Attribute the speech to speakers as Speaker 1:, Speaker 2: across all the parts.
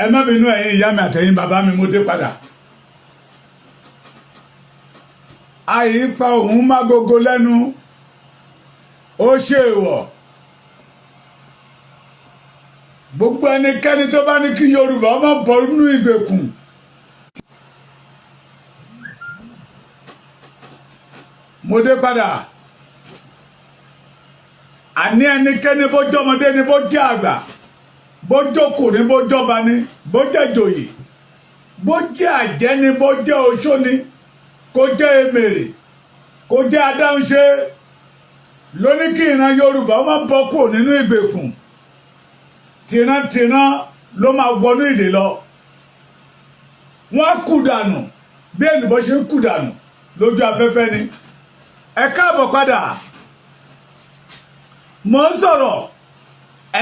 Speaker 1: Ẹ má bínú, ẹ̀yin ìyá mi àtẹ̀yin bàbá mi, mo dé padà. Àyípa òun mágogo lẹ́nu, ó ṣe èèwọ̀. Gbogbo ẹnikẹ́ni tó bá ní kí Yorùbá má bọ́ nínú ìgbèkùn, mo dé padà. Àní ẹnikẹ́ni, bó jọmọdé ni, bó jẹ́ àgbà, bó jókòó bó jọba ni, bó jẹ́ ìjòyè, bó jẹ́ àjẹ́ ni, bó jẹ́ oṣó ni, kó jẹ́ emèrè, kó jẹ́ adáhunṣe, lóní kí ìran Yorùbá má bọ́ kúrò nínú ìgbèkùn, tìrantìran ló máa wọnú ìdè lọ. Wọ́n á kú dànù bí èlùbọ́ ṣe ń kú dànù lójú afẹ́fẹ́ ni. Ẹ káàbọ̀ padà. Mò ń sọ̀rọ̀,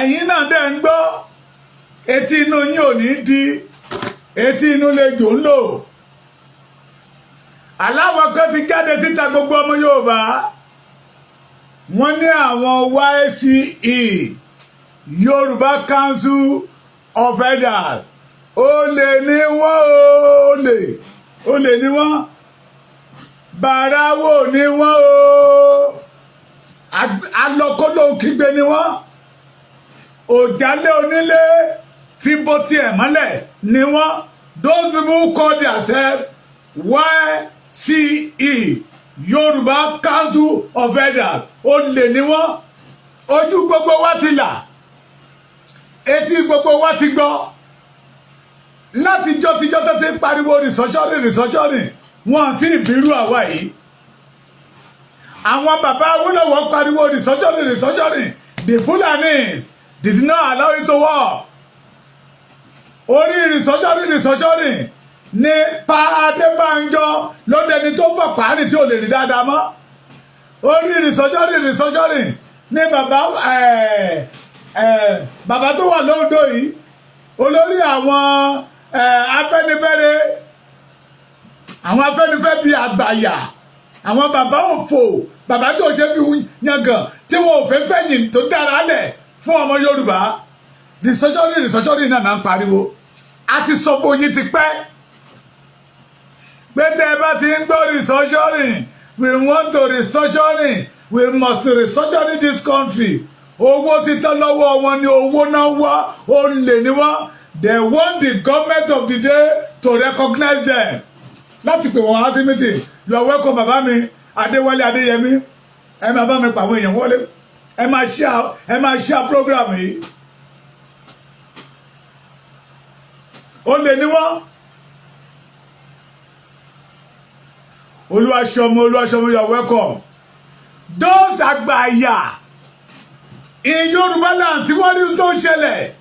Speaker 1: ẹ̀yin náà dẹ̀ ń gbọ́. Etí inú yín ò ní di etí inú lè jò ń lò. Aláwọ̀ kan ti jáde síta. Gbogbo ọmọ Yorùbá, wọ́n ní àwọn YCE, Yorùbá Council of Elders, olè ní wọ́n, olè, olè ní wọ́n, bàráwò ní wọ́n o, alọ́kóló kígbe ní wọ́n, òjálé onílé fi bó tiẹ̀ mọ́lẹ̀ ní wọ́n. Those people who call themselves YCE, Yorùbá Council of Elders, olè ní wọ́n. Ojú gbogbo wa ti là, etí gbogbo wa ti gbọ́. Látijọ́ tíjọ́ tó ti pariwo restructuring, restructuring, wọn ti ìbírú àwa yìí. Àwọn bàbá Awólọ́wọ̀ pariwo restructuring, restructuring. The Fulanis did not allow it to work. Orí restructuring, restructuring ní Pa Adébánjọ lóde tó fọ̀ páàrí tí ò lè rí dáadáa mọ́. Orí restructuring, restructuring ní bàbá bàbá tó wà lóńdó yìí, olórí àwọn Afẹ́nifẹ́re, àwọn Afẹ́nifẹ́ bíi àgbàyà, àwọn bàbá òfò, bàbá tó ṣe fi yangàn, tí wọn ò fẹ́ fẹ̀yìn tó dára lẹ̀ fún ọmọ Yorùbá. Restructuring, restructuring náà ń pariwo. A ti sọ fún yín ti pẹ́ pé tẹ́ ẹ bá ti ń gbọ́ restructuring, we want to restructuring, we must restructuring this country, owó títọ́ lọ́wọ́ wọn ni owó náà wá. Olè ni wọ́n. They want the government of the day to recognize them láti pè wọ́n wá sí meeting. You are welcome, bàbá mi Adéwálé Adéyẹmí. Ẹ máa bá mi pa àwọn èèyàn wọlé. Ẹ máa share, ẹ máa share program yìí. Olè ni wọ́n. Olúwaṣọmọ, Olúwaṣọmọ, you are welcome. Those àgbàyà in Yorùbá land tí wọ́n rí tó ń ṣẹlẹ̀,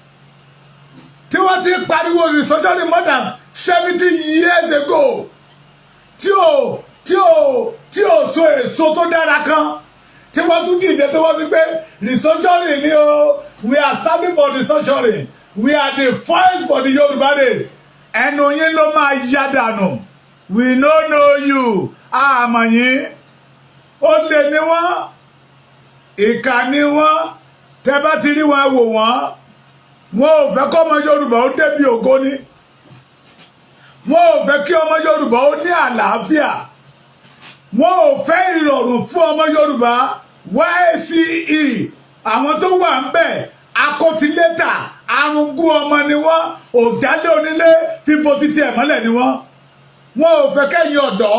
Speaker 1: tí wọ́n ti pariwo restructuring more than 70 years ago, tí ò so èso tó dára kan, tí wọ́n tún dìde, tí wọ́n fi pé restructuring ni o, we are standing for restructuring, we are the voice for the Yorùbá race, ẹnu yín ló máa yá dànù. We no know you. Àmọ̀ yín. Olè ni wọ́n, ìkà ni wọ́n. Tẹ́ bá ti rí wọn, wò wọ́n. Wọn ò fẹ́ kọ́ ọmọ Yorùbá ó débi ògo ni. Wọn ò fẹ́ kí ọmọ Yorùbá ó ní àlàáfíà. Wọn ò fẹ́ ìrọ̀rùn fún ọmọ Yorùbá. YCE, àwọn tó wà ń bẹ̀, akótilétà arúgbó ọmọ ni wọ́n. Òjálé onílé fíbo títí ẹ̀ mọ́lẹ̀ ni wọ́n. Wọn ò fẹ́ kẹ́yìn ọ̀dọ́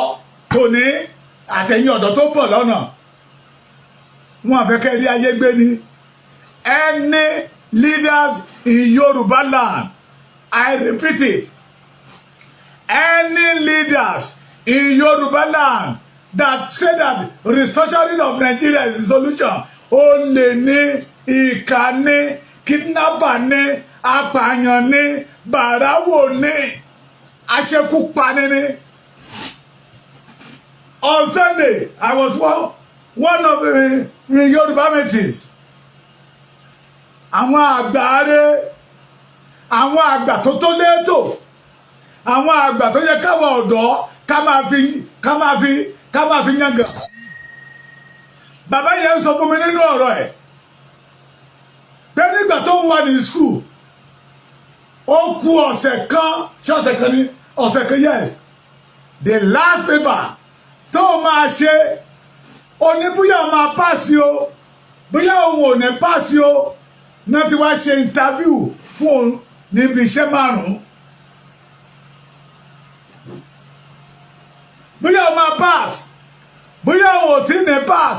Speaker 1: tòní àtẹ̀yìn ọ̀dọ́ tó bọ̀ lọ́nà. Wọn fẹ́ kẹ́ rí ayé gbé ni. Any leaders in Yoruba land, I repeat it, any leaders in Yoruba land that say that restructuring of Nigeria is the solution, olè ní, ìkà ní, kidnapper ní, apààyàn ní, bàráwò ní, aṣekúpani ní. On Sunday, I was one of the Yoruba meetings. Àwọn àgbàre, àwọn àgbà tó tó létò, àwọn àgbà tó yẹ káwọn ọ̀dọ́ ká máa fi yangàn. Bàbá yẹn sọ fún mi nínú ọ̀rọ̀ ẹ̀ pé nígbà tó ń wà ní school Ó kù ọ̀sẹ̀ kan. Ṣé ọ̀sẹ̀ kan ní? Ọ̀sẹ̀ kan, yes. The last paper tó máa ṣe oní, bóyá máa pass o, bóyá òun ò ní pass o, náà ti wá ṣe interview fún òun níbi iṣẹ́ márùn-ún. Bóyá òun máa pass, bóyá òun ò tí ní pass,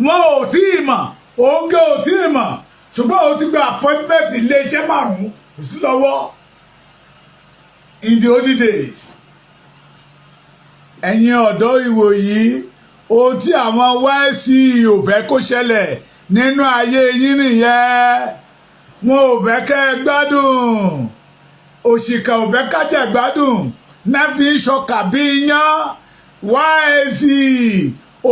Speaker 1: wọn ò tí ì mọ̀, òun gé ò tí ì mọ̀, ṣùgbọ́n òun ti gba appointment iléeṣẹ́ márùn-ún sí lọ́wọ́ in the olden days. Ẹ̀yin ọ̀dọ́ ìwòyí, ohun tí àwọn YC ò fẹ́ kó ṣẹlẹ̀ nínú ayé yín nìyẹn. Wọn ò fẹ́ kẹ́ ẹ gbádùn. Òṣìkà ò fẹ́ kájẹ̀ gbádùn náà fi ń ṣọkà bí iyán. YC,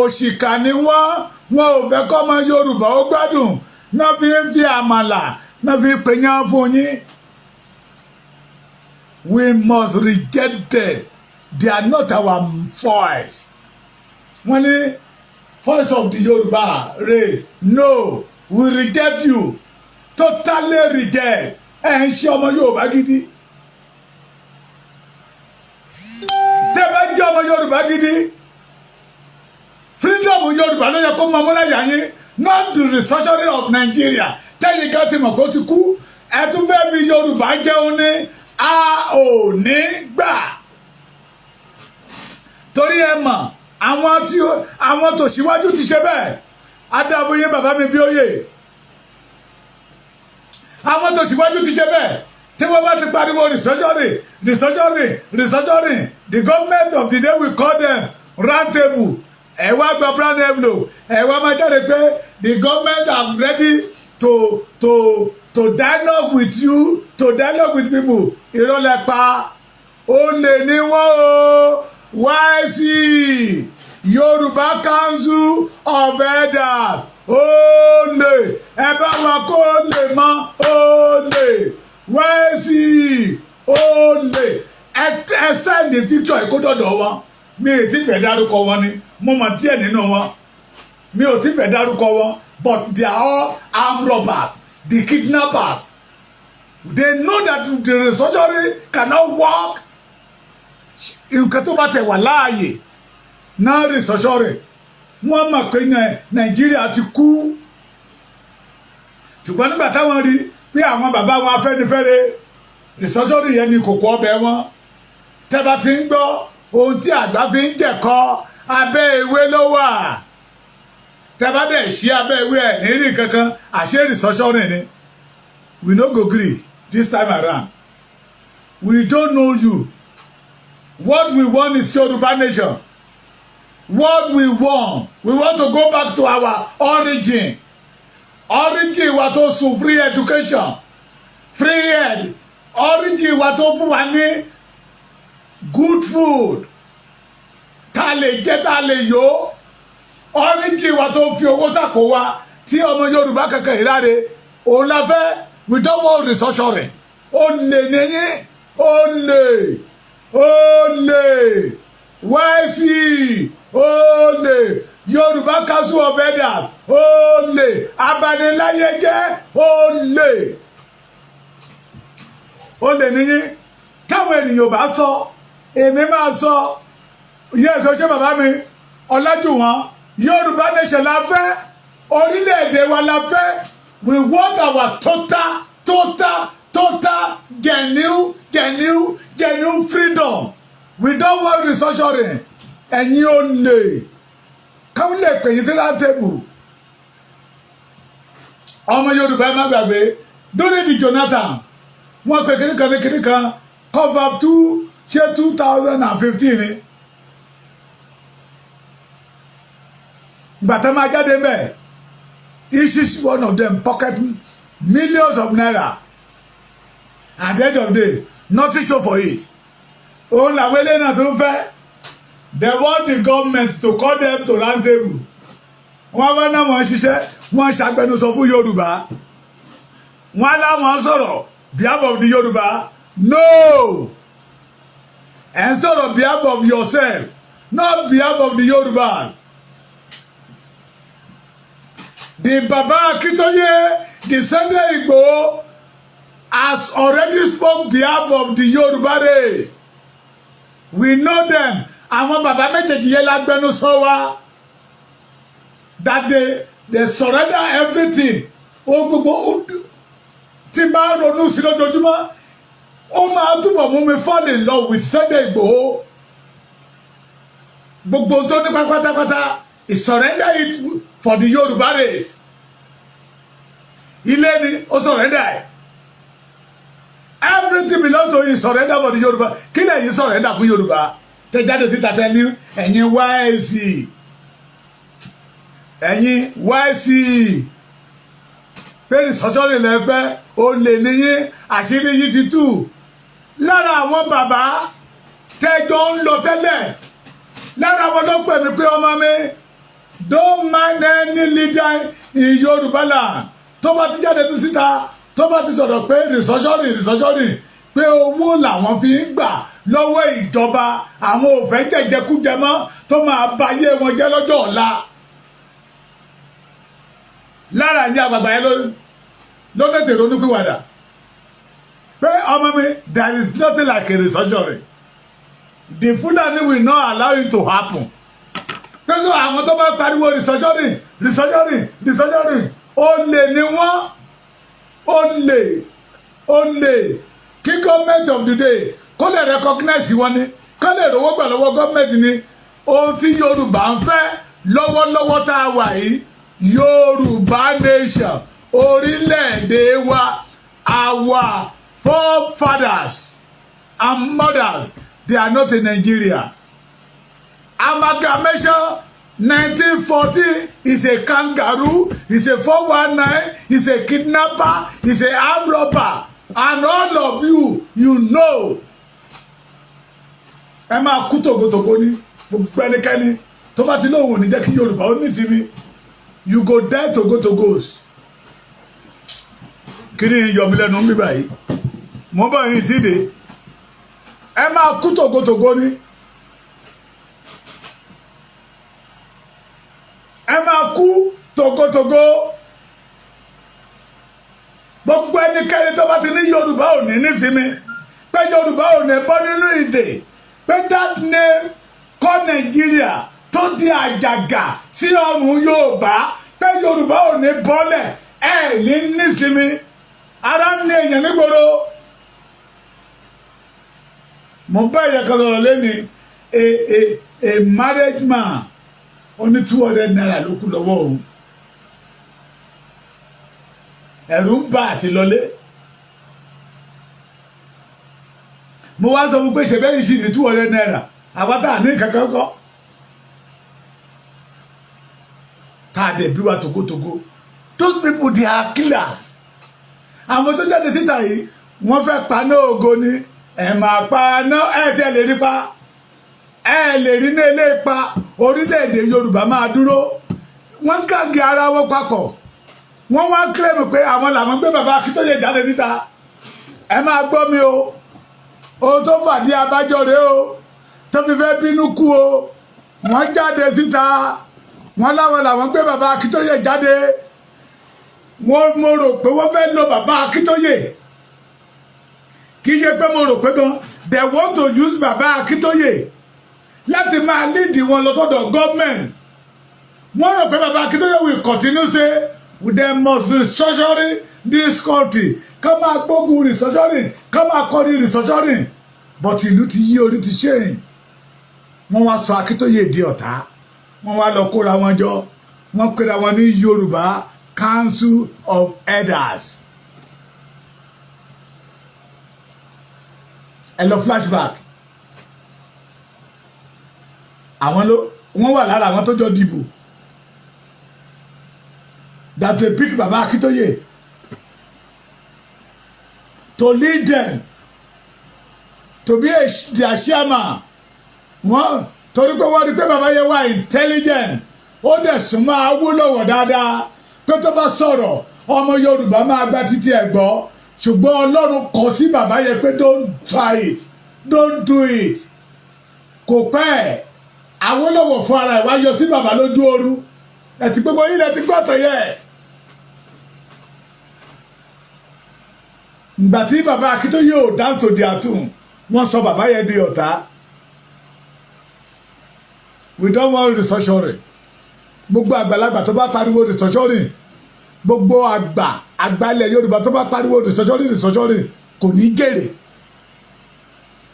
Speaker 1: òṣìkà ni wọ́n. Wọn ò fẹ́ kọ́mọ Yorùbá ó gbádùn náà fi ń fi àmàlà náà fi ń pèyàn fún yín. We must reject them. They are not our voice. Wọ́n ní voice of the Yorùbá race. No, we reject you, totally reject. Ẹ̀ ń ṣe ọmọ Yorùbá gidi. Tẹ́ bá jẹ́ ọmọ Yorùbá gidi, freedom Yorùbá ló yẹ kó mọ ọmọláyà yín, not the restructuring of Nigeria. Tẹ́yìn kan ti mọ̀ kó ti kú, ẹ tún fẹ́ fi Yorùbá jẹun ní. A ò ní gbà, torí ẹ mọ̀ àwọn tí àwọn tó síwájú ti ṣe bẹ́ẹ̀. Adábóyé bàbá mi bí óyè, àwọn tó síwájú ti ṣe bẹ́ẹ̀. Tí wọ́n bá ti pariwo restructuring, restructuring, restructuring, the government of the day will call them round table. Ẹ wá gba brown envelope, ẹ wá máa jáde pé the government are ready to dialogue with you, to dialogue with people. Irọ́ lẹ pa. Olè ní wọ́n o. YC, Yorùbá Council of Elders, olè. Ẹ bá wa kó lè mọ olè. YC, olè. Ẹ send picture ẹ kó dọ̀dọ̀ wọn. Mi ò tí fẹ́ dárúkọ wọn ni, mo mọ̀ díẹ̀ nínú wọn. Mi ò tí fẹ́ dárúkọ wọn, but they are all armed robbers, the kidnappers. They know that the restructuring cannot work. Nǹkan tó bá tẹ̀ wà láàyè náà, restructuring, wọ́n mọ̀ pé Nàìjíríà ti kú. Ṣùgbọ́n nígbà táwọn rí pé àwọn bàbá wọn Afẹ́nifẹ́re, restructuring yẹn ni kòkó ọbẹ̀ wọn. Tẹ́ bá ti ń gbọ́ ohun tí àgbà fi ń jẹ̀kọ́, abẹ́ ewé ló wà. Tẹ́ bá dẹ̀ sí abẹ́ ewé ẹ̀ ní rí kankan. Àṣé restructuring ni. We no go gree this time around. We don't know you. What we want is Yoruba nation. What we want, we want to go back to our origin, origin wa tó sùn, free education, free ed, origin wa tó fún wa ní good food tá a lè jẹ, tá a lè yó, origin wa tó fi owó sàpò wa tí ọmọ Yorùbá kankan ìráre, òun la fẹ́. We don't want restructuring. Ó lè níyìn, ó lè, ó lè. YC, ó lè. Yorùbá Council of Elders, ó lè. Abaniláyé jẹ́, ó lè, ó lè níyìn. Táwọn ènìyàn bá sọ, èmi máa sọ. Yes, ṣe bàbá mi Ọlájúwọ̀n. Yorùbá nation la fẹ́, orílẹ̀-èdè wa la fẹ́. We want our total, total, total, genuine, genuine, genuine freedom. We don't want restructuring. Ẹ̀yin ò lè káwọn lè pè yín sí round table. Ọmọ Yorùbá, ẹ má gbàgbé, during the Jonathan, wọ́n pe kíní kan ní kíní kan, cover two, ṣé 2015 ni. Gbàtà máa jáde mbẹ, each one of them pocket millions of naira. At the end of the day, nothing show for it. Òun làwọn eléyìí náà tó ń fẹ́. They want the government to call them to round table. Wọ́n wá náà, wọ́n ṣiṣẹ́, wọ́n ṣàgbẹnusọ fún Yorùbá, wọ́n láwọn sọ̀rọ̀ behalf of the Yorùbá. No, ẹ̀ ń sọ̀rọ̀ behalf of yourself, not behalf of the Yorùbás. The Baba Akintoye, the Sunday Igboho, has already spoke behalf of the Yoruba race. We know them. Àwọn bàbá méjèèjì yẹn lágbẹnusọ wa that they surrender everything. Ó gbogbo tí n bá ronú sí lójoojúmọ́, ó máa túbọ̀ mú mi fall in love with Sunday Igboho. Gbogbo tó ní pátápátá, he surrender it for the Yoruba race. Ilé ni ó surrender ẹ̀, everything belong to him, surrender for the Yoruba. Kí lẹ̀yin surrender fún Yorùbá tẹ jáde síta, tẹ ní ẹ̀yin YC, ẹ̀yin YC pé restructuring lẹ fẹ́? Ó lè níyín, àṣírí yìí ti tú. Lára àwọn bàbá tẹjọ ń lọ tẹ́lẹ̀, lára àwọn ló pè mí pé, "Ọmọ mi, don't mind any leader in Yorùbá land tó bá ti jáde tó síta, tó bá ti sọ̀rọ̀ pé restructuring, restructuring, pé owó làwọn fi ń gbà lọ́wọ́ ìjọba, àwọn ò fẹ́ jẹjẹkújẹ mọ́ tó máa ba ayé wọn jẹ́ lọ́jọ́ ọ̀la." Lára ìyá àgbàgbà yẹn ló tètè ronúpìwàdà pé, "Ọmọ mi, there is nothing like a restructuring. The Fulani will not allow it to happen." Pé sọ àwọn tó bá pariwo restructuring, restructuring, restructuring, olè ni wọ́n, olè, olè. Kí government of the day kó lè recognize wọn ni, kó lè rówó gbà lọ́wọ́ government ni. Ohun tí Yorùbá ń fẹ́ lọ́wọ́lọ́wọ́ tá a wà yìí, Yorùbá nation, orílẹ̀-èdè wa. Our forefathers and mothers, they are not in Nigeria. Amalgamation 1914 is a kangaroo, is a 419, is a kidnapper, is a armed robber, and all of you, you know. Ẹ máa kú tògótògó ní. Gbogbo ẹnikẹ́ni tó bá ti lóun ò ní jẹ́ kí Yorùbá ó ní ìsinmi, you go die tògótògós. Kí ni yọmi lẹ́nu ń bí báyìí? Mo bá yín tí dé. Ẹ máa kú tògótògó ní. Ẹ máa kú tògótògó. Gbogbo ẹnikẹ́ni tó bá ti ní Yorùbá ò ní nísinmi, pé Yorùbá ò ní bọ́ nínú ìdè, pé that name call Nigeria tó di àjàgà sí ọrùn Yorùbá, pé Yorùbá ò ní bọ́lẹ̀, ẹ ní nísinmi. Ara ń ní èèyàn nígboro. Mo bá èèyàn kan sọ̀rọ̀ lẹ́ni, a marriage man, ó ní ₦200 ló kù lọ́wọ́ òun, ẹ̀rù ń bà àti lọlé. Mo wá sọ fún pé ṣẹbẹ́ yìí sì ní ₦200, àwa tá à ní kankan kọ́, tá a dẹ̀ bí wa togotogo. Those people, they are killers. Àwọn tó jáde síta yìí, wọ́n fẹ́ paná ògo ni. Ẹ̀ máa paná, ẹ̀ tí ẹ lè rí pa, ẹ lè rí ní ilé pa. Orílẹ̀-èdè Yorùbá máa dúró. Wọ́n gàgé ara wọn papọ̀, wọ́n wá kílẹ̀mù pé àwọn làwọn gbé bàbá Akíntóyè jáde síta. Ẹ máa gbọ́ mi o, ohun tó fàdí abájọ rèé o tó fi fẹ́ bínú kú o. Wọ́n jáde síta, wọ́n láwọn làwọn gbé bàbá Akíntóyè jáde. Wọ́n mo rò pé wọ́n fẹ́ lo bàbá Akíntóyè, kì í ṣe pé mo rò pé gan, they want to use bàbá Akíntóyè láti máa lead wọn lọ sọ́dọ̀ gọ́ọ̀mẹ̀ntì. Wọ́n rò pé bàbá Akíntóyè will continue say they must restructuring this country, ká máa gbógun restructuring, ká máa kọrin restructuring, but ìlú ti yí, orí ti change. Wọ́n wá sọ Akíntóyè di ọ̀tá. Wọ́n wá lọ kóra wọn jọ, wọ́n pera wọn ní Yorùbá Council of Elders. Ẹ lọ flashback, àwọn ló wọ́n wà lára àwọn tó jọ dìbò that they pick Baba Akintoye to lead them, to be their chairman. Wọ́n torí pé wọ́n rí pé bàbá yẹn wà intelligent, ó dẹ̀ súnmọ́ Awólọ́wọ̀ dáadáa, pé tó bá sọ̀rọ̀, ọmọ Yorùbá máa gba títí ẹ̀ gbọ́. Ṣùgbọ́n Ọlọ́run kọ sí bàbá yẹn pé don't try it, don't do it. Kò pẹ́, Awólọ́wọ̀ fún ara ẹ̀ wá yọ sí bàbá lójú oorun. Ẹ̀ tí gbogbo yín lẹ ti gbọ́tọ̀ yẹ. Ìgbà tí bàbá Akíntóyè ò dance to their tune, wọ́n sọ bàbá yẹn di ọ̀tá. We don't want restructuring. Gbogbo àgbàlagbà tó bá pariwo restructuring, gbogbo àgbà àgbà ilẹ̀ Yorùbá tó bá pariwo restructuring, restructuring, kò ní jèrè.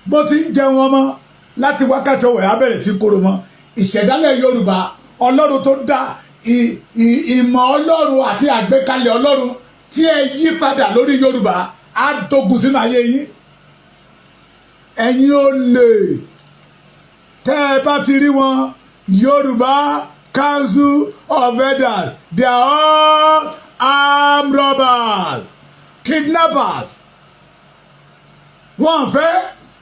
Speaker 1: Bó ti ń jẹun ọmọ láti wákàtí ọwọ́ ẹ̀ á bẹ̀rẹ̀ sí kóró mọ́. Ìṣẹ̀dálẹ̀ Yorùbá, Ọlọ́run tó dá ìmọ̀ Ọlọ́run àti àgbékalẹ̀ Ọlọ́run tí ẹ yí padà lórí Yorùbá á dógun sínú ayé yín. Ẹ̀yin olè, tẹ́ ẹ bá ti rí wọn, Yorùbá Council of Elders, they are all armed robbers, kidnappers. Wọ́n fẹ́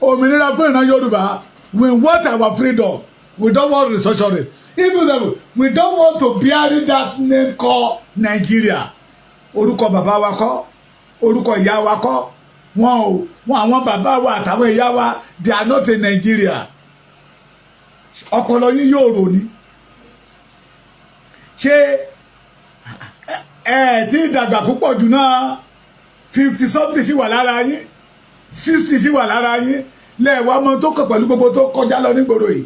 Speaker 1: òmìnira fún ìran Yorùbá. We want our freedom. We don't want restructuring. Even though we don't want to bear that name called Nigeria. Orúkọ bàbá wa kọ́, orúkọ ìyá wa kọ́. Wọn ò wọn, àwọn bàbá wa àtàwọn ìyá wa, they are not in Nigeria. Ọpọlọ yín yóò rò ní. Ṣé ẹ tí ìdàgbà púpọ̀ jù náà? 50 something sì wà lára yín, 60 sì wà lára yín. Lẹ́ẹ̀wá mọ tó kọ̀ pẹ̀lú gbogbo tó kọjá lọ nígboro yìí.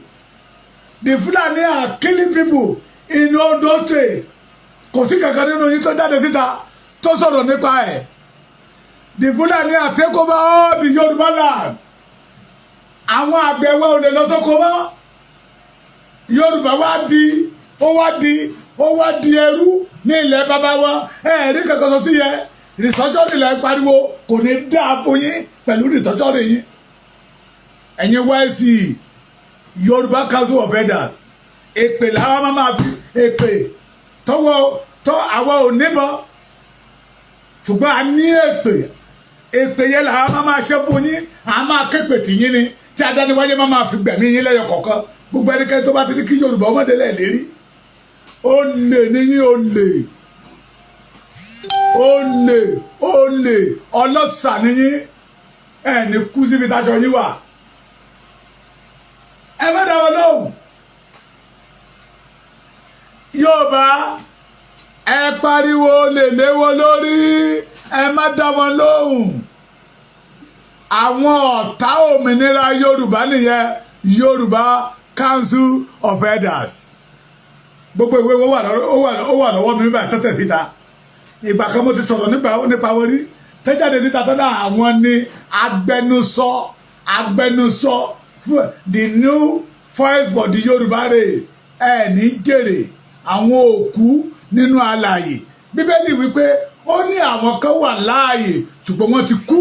Speaker 1: The Fulani are killing people in Ondo State. Kò sí kankan nínú yín tó jáde síta tó sọ̀rọ̀ nípa ẹ̀. The Fulani are take over all the Yorùbá land. Àwọn àgbẹ̀ wa ò lè lọ sóko mọ́. Yorùbá wá di, ó wá di ẹrú ní ilẹ̀ bàbá wọn. Ẹ rí kankan sọ sí yẹ. Restructuring lẹ́ pariwo, kò ní dáa fún yín pẹ̀lú restructuring yín. Ẹ̀yin YC, Yorùbá Council of Elders, èpè làwọn máa máa fi èpè tọwọ́ tọ́. Àwọn ò níbọn, ṣùgbọ́n a ní èpè. Èpè yẹn làwọn máa máa ṣe fún yín. A máa képè tì yín ni tí adániwáyé máa máa fi gbẹ̀mí yín lẹ́yọ kọ̀ọ̀kan. Gbogbo ẹnikẹ́ni tó bá ti ní kí Yorùbá ọmọdé lẹ̀ lérí, ó lè níyín, ó lè, ó lè, ó lè, ọlọ́sà níyín. Ẹ̀ ní kú síbi táṣọ yín wà. Ẹ má dá wọn lóhùn. Yorùbá, ẹ pariwo lè léwọ́ lórí, ẹ má dá wọn lóhùn. Àwọn ọ̀tá òmìnira Yorùbá nìyẹn, Yorùbá Council of Elders. Gbogbo ìwé wọn ó wà lọ́wọ́ mi nígbà tẹ́tẹ̀ síta. Ìgbà kan mo ti sọ̀rọ̀ nípa wọn rí tẹ́jáde síta tọ́lá. Àwọn ni agbẹnusọ the new voice for the Yorùbá race. Ẹ ní jèrè. Àwọn òkú nínú alààyè. Bíbélì wípé ó ní àwọn kan wà láàyè, ṣùgbọ́n wọ́n ti kú,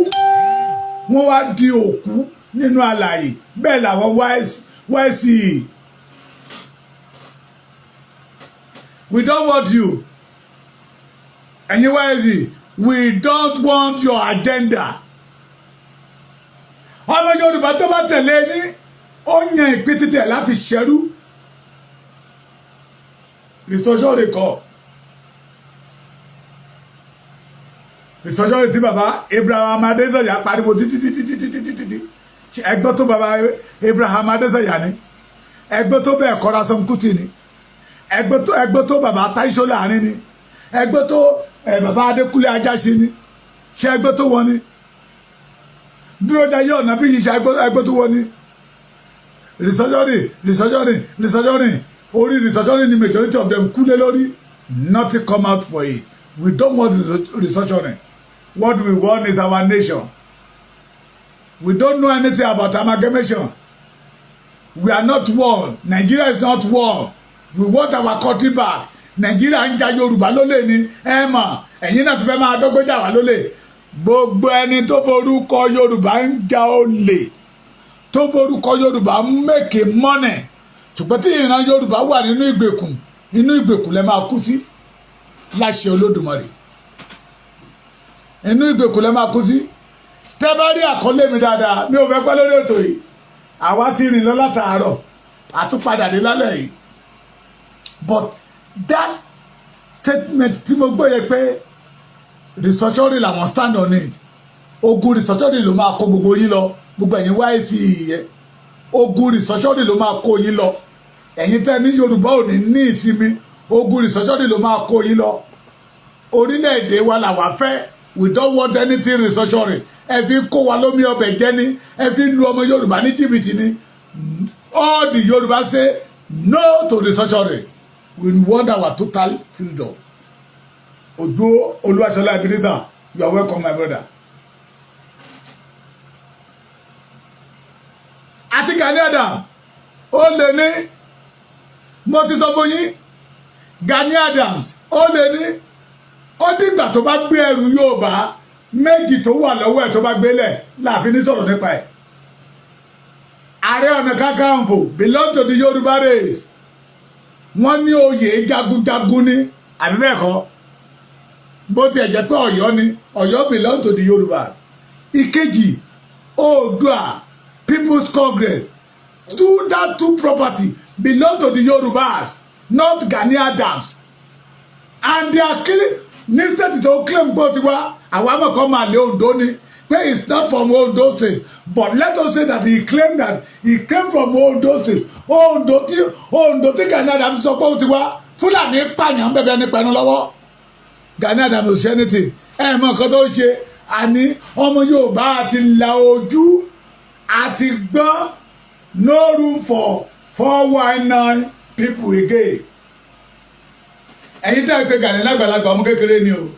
Speaker 1: wọ́n wá di òkú nínú alààyè. Bẹ́ẹ̀ làwọn YCE. We don't want you. Ẹ̀yin YCE, we don't want your agenda. Ọmọ Yorùbá tó bá tẹ̀lé yín, ó yan ìpín títẹ̀ láti ṣẹ́rú. Restructuring kọ́, restructuring tí bàbá Abraham Adesanya pariwo títí títí títí títí títí. Ẹgbẹ́ tó bàbá Abraham Adesanya ni, ẹgbẹ́ tó bẹ́ẹ̀ kọ́ra Ransome-Kuti ni, ẹgbẹ́ tó bàbá Táíṣó láàrin ni, ẹgbẹ́ tó bàbá Adékúnlé Ajáṣin ni. Ṣé ẹgbẹ́ tó wọ́n ni? Dúró jayé ọ̀nà bí yìí ṣe ẹgbẹ́ tó wọ́n ni. Restructuring, restructuring, restructuring, orí restructuring ni majority of them kú lé lórí. Nothing come out for it. We don't want restructuring. What we want is our nation. We don't know anything about amalgamation. We are not one. Nigeria is not one. We want our country back. Nigeria ń ja Yorùbá lólè ni. Ẹ mọ̀, ẹ̀yin náà ti fẹ́ máa dọ́gbẹ́jà wá lólè. Gbogbo ẹni tó forúkọ Yorùbá ń ja olè, tó forúkọ Yorùbá ń make money, ṣùgbọ́n tí ìran Yorùbá wà nínú ìgbèkùn, inú ìgbèkùn lẹ máa kú sí láṣẹ Olódùmarè. Inú ìgbèkùn lẹ máa kú sí. Tẹ́ bá rí àkọlé mi dáadáa, mi ò fẹ́ pẹ́ lórí ètò yìí. Àwa ti rìn lọ látàárọ̀, àtúpadà dé lálẹ́ yìí. But that statement tí mo gbọ́ yẹ pé restructuring làwọn stand on it, ogun restructuring ló máa kó gbogbo yín lọ. Gbogbo ẹ̀yin YCE yẹ, ogun restructuring ló máa kó yín lọ. Ẹ̀yin tẹ́ ní Yorùbá ò ní ní ìsinmi, ogun restructuring ló máa kó yín lọ. Orílẹ̀-èdè wa làwa fẹ́. We don't want anything restructuring. Ẹ fi kó wa lómi ọbẹ̀ jẹ́ ní, ẹ fi lu ọmọ Yorùbá ní jìbìtì ní. All the Yorùbá say no to restructuring. We want our total freedom. Ojo Olúwaṣọlá Ebenezer, you are welcome, my brother. Àti Gani Adams, ó lè ní, mo ti sọ fún yín, Gani Adams, ó lè ní, ó dìgbà tó bá gbé ẹrù Yorùbá méjì tó wà lọ́wọ́ ẹ̀, tó bá gbélẹ̀ láàfin ní sọ̀rọ̀ nípa ẹ̀. Ààrẹ Ọ̀nà Kakanfò belong to the Yorùbá race. Wọ́n ní oyè jagunjagun ní, àbí bẹ́ẹ̀ kọ́? Bó tiẹ̀ jẹ́ pé Ọ̀yọ́ ni, Ọ̀yọ́ belong to the Yorùbás. Ìkejì, Oòduà People's Congress, two, that two property belong to the Yorùbás, not Gani Adams. And they are killing ní state tó claim pé ó ti wá. Àwa mọ̀ kọ́ máa lé Ondo ni, pé it's not from Ondo State, but let us say that he claimed that he came from Ondo State. Ondo tí Gani Adams sọ pé ó ti wá, Fúlàní pààyàn bẹ̀bẹ̀ ní pẹ̀lú lọ́wọ́. Gani Adams ò ṣe anything. Ẹ mọ nǹkan tó ṣe. Àní ọmọ Yorùbá àti la ojú àti gbọ́n. No room for 419 people again. Ẹ̀yin tẹ́ ẹ pé Gani lágbàlagbà, ọmọ kékeré ni o.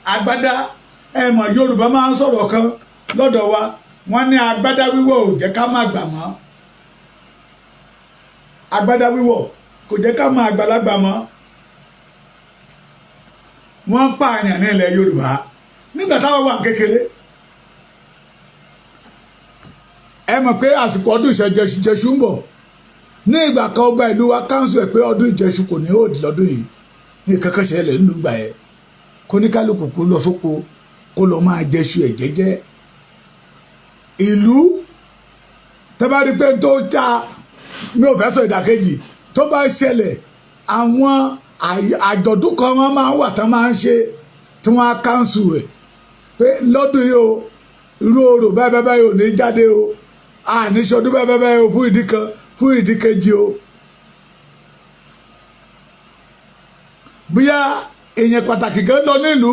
Speaker 1: Agbádá, ẹ mọ̀, Yorùbá máa ń sọ̀rọ̀ kan lọ́dọ̀ wa, wọ́n ní agbádá wíwọ̀ ò jẹ́ ká má gbà mọ́. Agbádá wíwọ̀ kò jẹ́ ká má àgbàlagbà mọ́. Wọ́n pààyàn ní ilẹ̀ Yorùbá nígbà táwọn wà kékeré. Ẹ mọ̀ pé àsìkò ọdún ìṣẹ̀jẹ̀ṣu ń bọ̀. Ní ìgbà kan, ọgbà ìlú wa council ẹ̀ pé ọdún Ìjẹ̀ṣu kò ní òdì lọ́dún yìí. Ní kankan ṣẹlẹ̀ nínú ìgbà yẹn, kó ní kálukú kó lọ sóko, kó lọ máa jẹṣu ẹ̀ jẹ́jẹ́. Ìlú tẹ́ bá rí pé tó ta, mi ò fẹ́ sọ ìdàkejì tó bá ṣẹlẹ̀. Àwọn àjọ̀dún kan wọ́n máa ń wà tán máa ń ṣe, tí wọ́n á cancel ẹ̀ pé lọ́dún yìí o, irú orò báyìí báyìí báyìí ò ní jáde o, àní ṣọdún báyìí báyìí báyìí o, fún ìdí kan, fún ìdí kejì o. Bóyá èèyàn pàtàkì kan lọ nílùú,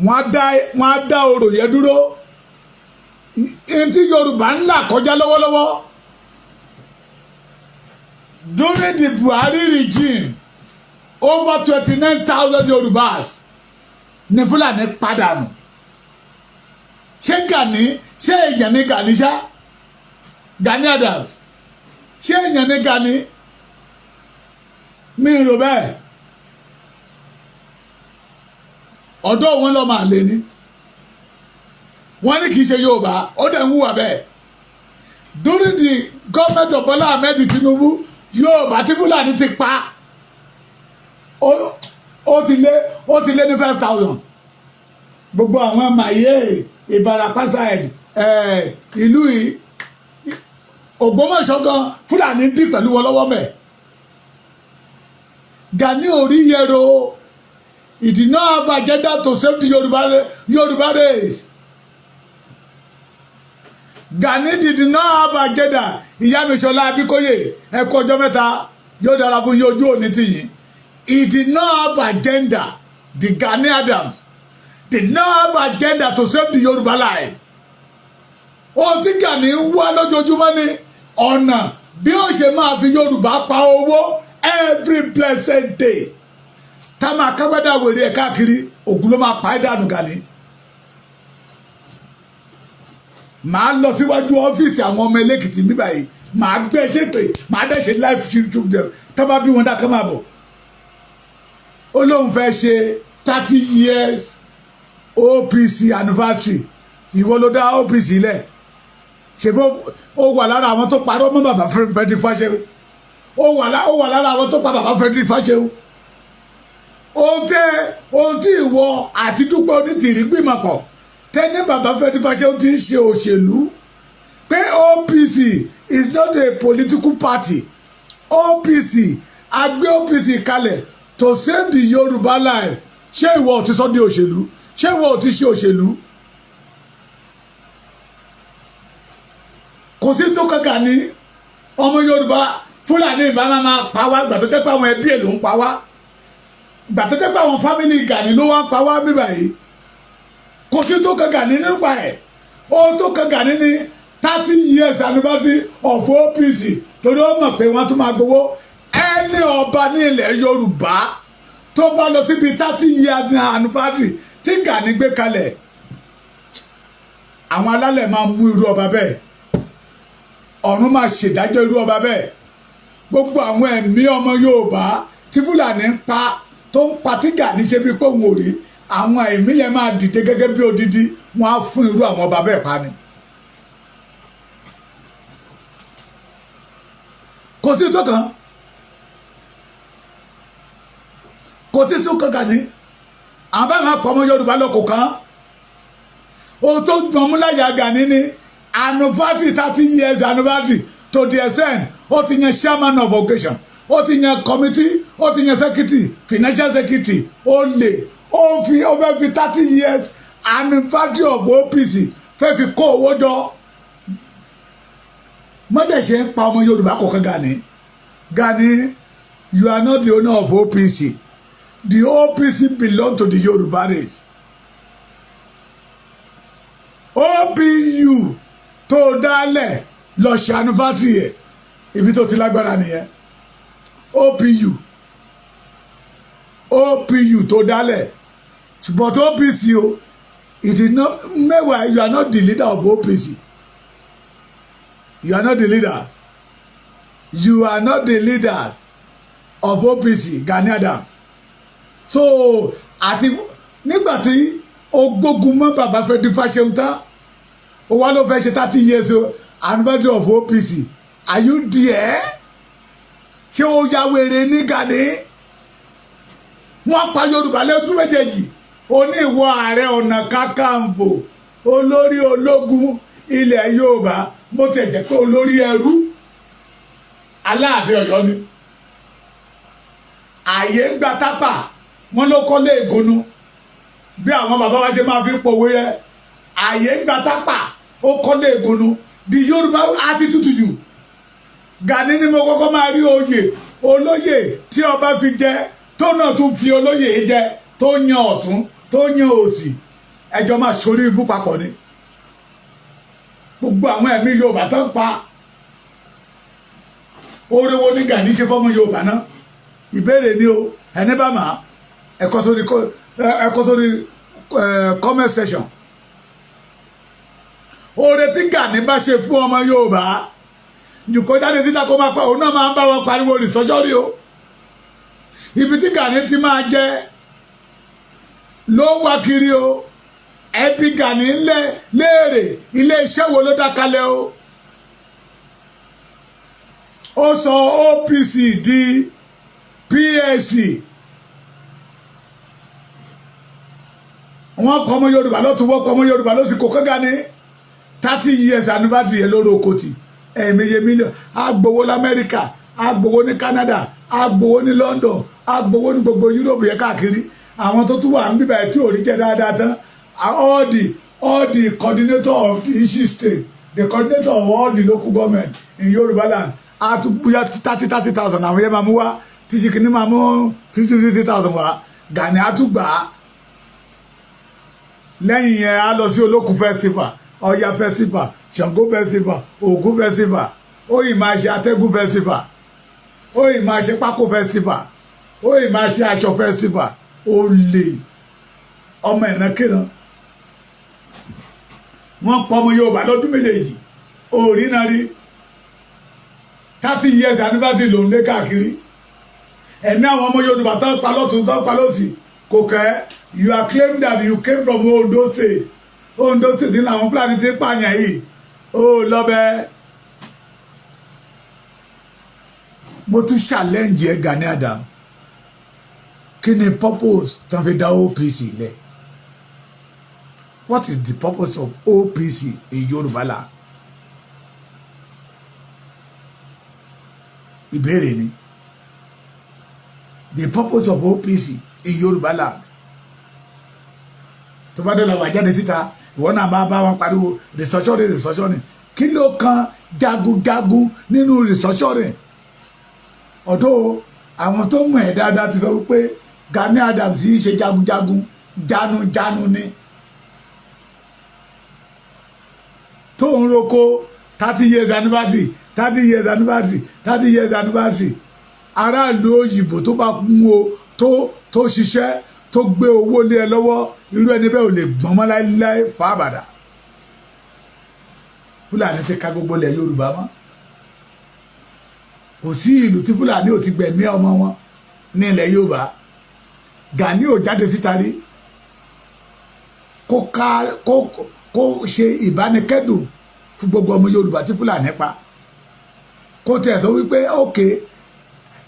Speaker 1: wọ́n á dá orò yẹn dúró. Ní tí Yorùbá ń là kọjá lọ́wọ́lọ́wọ́, during the Buhari regime, over 29,000 Yorùbás ní Fúlàní padànù. Ṣé Gani, ṣé èèyàn ní Gani ṣá? Gani Adams, ṣé èèyàn ní Gani? Mi rò bẹ́ẹ̀. Ọ̀dọ́ wọn lọ́ máa lé ní, wọ́n ní kì í ṣe Yorùbá, ó dẹ̀ ń hùwà bẹ́ẹ̀. During the government of Bola Ahmed Tinubu, Yorùbá tí Fúlàní ti pa, ó ti lé ní 5,000. Gbogbo àwọn màyé Ìbàràpá side, ìlú yìí, Ògbómọ̀ṣọ́ gan, Fúlàní dì pẹ̀lú wọn lọ́wọ́ mẹ́. Gani orí yẹro. He did not have agenda to save the Yoruba race. Gani did not have agenda. Ìyá mi Ṣọlá Abíkóyè, ẹ kú ọjọ́ mẹ́ta, yóò dára fún yín, ojú òní tìyín. He did not have agenda. The Gani Adams did not have agenda to save the Yoruba life. Ohun tí Gani ń wá lójoojúmọ́ ní ọ̀nà bí ó ṣe máa fi Yorùbá pa owó every blessed day. Tá máa kágbádá wèrè ẹ̀ káàkiri, ògùn ló máa pa ẹ́ dànù. Gani, màá lọ síwájú ọ́fíìsì àwọn ọmọ Ẹlẹ́kìtì mi báyìí, màá gbé ṣépè, màá dẹ̀ ṣe live stream them. Tá bá bí wọn dá kán máa bọ̀. Ó lóun fẹ́ ṣe 30 years OPC anniversary. Ìwọ ló dá OPC lẹ̀. Ṣe bó ó wà lára àwọn tó parọ́ mọ́ bàbá Frederick Fáṣẹ̀hùn? Ó wà lára àwọn tó pa bàbá Frederick Fáṣẹ̀hùn. Ohun tí ìwọ àti Dúpẹ́ Onítìrí gbìmọ̀ pọ̀ tẹ́ni bàbá Frederick Fáṣẹ̀hùn ti ń ṣe òṣèlú, pé OPC is not a political party. OPC, a gbé OPC kalẹ̀ to save the Yorùbá life. Ṣé ìwọ ò ti sọ di òṣèlú? Ṣé ìwọ ò ti ṣe òṣèlú? Kò sí tó kankan ní ọmọ Yorùbá. Fúlàní ìbá máa pa wá ìgbà tó jẹ́ pé àwọn ẹbí ẹ̀ ló ń pa wá, ìgbà tó jẹ́ pé àwọn family Gani ló wá ń pa wá mí báyìí. Kò sí tó kan Gani nípa ẹ̀. Ohun tó kan Gani ní 30 years anniversary of OPC, torí ó mọ̀ pé wọ́n tún máa gbowó. Ẹni ọba ní ilẹ̀ Yorùbá tó bá lọ síbi 30 years anniversary tí Gani gbé kalẹ̀, àwọn alálẹ̀ máa mú irú ọba bẹ́ẹ̀, ọ̀run máa ṣèdájọ́ irú ọba bẹ́ẹ̀. Gbogbo àwọn ẹ̀mí ọmọ Yorùbá tí Fúlàní ń pa, tó ń pa, tí Gani ṣe bí pé òun ò rí, àwọn ẹ̀mí yẹn máa dìde gẹ́gẹ́ bí odidi, wọn á fún irú àwọn ọba bẹ́ẹ̀ pa ni. Kò sí tó kàn, kò sí tó kàn Gani. Àwọn bá máa pọ̀ ọmọ Yorùbá lọ, kò kàn. Ohun tó gbọ̀n láyà Gani ni anniversary, 30 years anniversary. To the extent ó ti yan chairman of occasion, ó ti yan committee, ó ti yan secretary, financial secretary. Ó lè ó fi, ó fẹ́ fi 30 years anniversary of OPC fẹ́ fi kó owó jọ. Mọ́dẹ̀ ṣe ń pa ọmọ Yorùbá kọ̀ọ̀kan. Gani, Gani, you are not the owner of OPC. The OPC belong to the Yorùbá race. OPU tó dálẹ̀ lọ ṣe anniversary ẹ̀, ibi tó ti lágbára nìyẹn. OPU, OPU tó dálẹ̀, ṣùgbọ́n tó OPC o, it did not mẹ́wàá. You are not the leader of OPC. You are not the leaders. You are not the leaders of OPC, Gani Adams. So àti nígbà tí ó gbógun mọ́ bàbá Frederick Fáṣẹ̀hùn tán, ó wá ló fẹ́ ṣe 30 years anniversary of OPC. Are you there? Ṣé ó ya wèrè ní Gani? Wọ́n pa Yorùbá lójú méjèèjì. Ó ní ìwọ Ààrẹ Ọ̀nà Kakanfò, olórí ológun ilẹ̀ Yorùbá, bó tẹ̀ jẹ́ pé olórí ẹrú Aláàfin Ọ̀yọ́ ni. Ààyè ń gba tápà, wọ́n ló kọ́lé ìgúnnu, bí àwọn bàbá wa ṣe máa fi pòwe yẹ. Ààyè ń gba tápà, ó kọ́lé ìgúnnu. The Yorùbá attitude jù Gani ni mo kọ́kọ́ máa rí oyè olóyè tí ọba fi jẹ, tó náà tún fi olóyè jẹ, tó yan ọ̀tún, tó yan òsì, ẹjọ́ máa ṣorí ibú papọ̀ ni. Gbogbo àwọn ẹ̀mí Yorùbá tó ń pa, oore wo ní Gani ṣe fọ́mọ Yorùbá náà? Ìbéèrè ni o. Ẹni bá máa ẹ̀kọ́ sórí comment section, oore tí Gani bá ṣe fún ọmọ Yorùbá jùkọ́ jáde síta kó máa pa. Òun náà máa ń bá wọn pariwo restructuring o. Ibi tí Gani ti máa jẹ ló ń wá kiri o. Ẹbí Gani ńlẹ léèrè, ilé iṣẹ́ wo ló dá kalẹ̀ o? Ó sọ OPC di PSC. Wọ́n kọ́ ọmọ Yorùbá lọ́tún, wọ́n kọ́ ọmọ Yorùbá lọ́sì. Kò kọ́ Gani. 30 years anniversary yẹn lórí okòtì, ẹ̀ẹ̀mẹyẹ mílíọ̀nù agbowó lamẹ́ríkà, agbowó ní Canada, agbowó ní London, agbowó ní gbogbo Europe yẹn káàkiri. Àwọn tó tún wà ń bíbá ẹ̀ tí ò rí jẹ́ dáadáa tán, all the coordinator of the each state, the coordinator of all the local government in Yorùbá land, àtúgbúyà 30-30 thousand àwọn yẹn máa mú wá, tí ṣìkìní máa mú 50-50 thousand wá. Gani àtúgbà lẹ́yìn yẹn, á lọ sí Olókun festival, Ọya festival, Ṣàngó festival, Ògún festival. Ó yìí máa ṣe atẹ́gùn festival, ó yìí máa ṣe pákó festival, ó yìí máa ṣe aṣọ festival. Ó lè ọmọ ìrankíran, wọ́n pọ̀ ọmọ Yorùbá lọ́dún méjèèjì, òrí náà rí. 30 years anniversary ló ń lé káàkiri. Ẹ̀mí àwọn ọmọ Yorùbá tó ń pa lọ́tún, tó ń pa lọ́sì, kò kẹ́. You are claiming that you came from Ondo State. Ondo State ní àwọn Fúlàní ti ń pààyàn yìí, ó lọ́bẹ̀. Mo tún challenge ẹ, Gani Adams. Kí ni purpose tó fi dá OPC lẹ̀? What is the purpose of OPC in Yorùbá land? Ìbéèrè ni. The purpose of OPC in Yorùbá land. Tó bá dé lọ wà jáde síta, ìwọ náà máa bá wọn pariwo restructuring, restructuring. Kí ló kan jagunjagun nínú restructuring? Ọ̀dọ́ àwọn tó mọ̀ ẹ́ dáadáa ti sọ wípé Gani Adams yìí ṣe jagunjagun, jánujánu ni. Tó ń roko 30 years anniversary, 30 years anniversary, 30 years anniversary. Aráàlú òyìnbó tó bá mú o tó ṣiṣẹ́, tó gbé owó lé ẹ lọ́wọ́, irú ẹni bẹ́ẹ̀ ò lè gbọ́n mọ́ láéláé fábàdà. Fúlàní ti ka gbogbo ilẹ̀ Yorùbá mọ́. Kò sí ìlú tí Fúlàní ò ti gbẹ̀mí ọmọ wọn ní ilẹ̀ Yorùbá. Gani ò jáde síta rí kó ká kó ṣe ìbánikẹ́dùn fún gbogbo ọmọ Yorùbá tí Fúlàní pa, kó tẹ̀ sọ wípé ókè.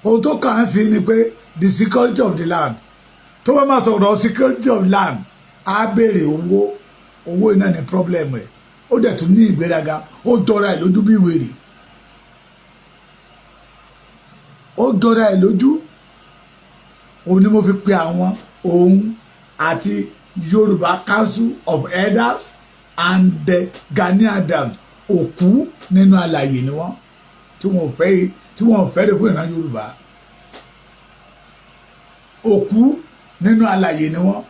Speaker 1: Ohun tó kàn án sí ni pé the security of the land. Tó bá máa sọ̀rọ̀ security of land, á béèrè owó. Owó iná ní problem rẹ̀. Ó dẹ̀ tún ní ìgbéraga, ó jọra ẹ̀ lójú bí wèrè, ó jọra ẹ̀ lójú. Òun ni mo fi pe àwọn òun àti Yorùbá Council of Elders and the Gani Adams, òkú nínú alàyè ni wọ́n, tí wọ́n ò fẹ́ rẹ̀ fún ìran Yorùbá. Òkú nínú alàyè ni wọ́n,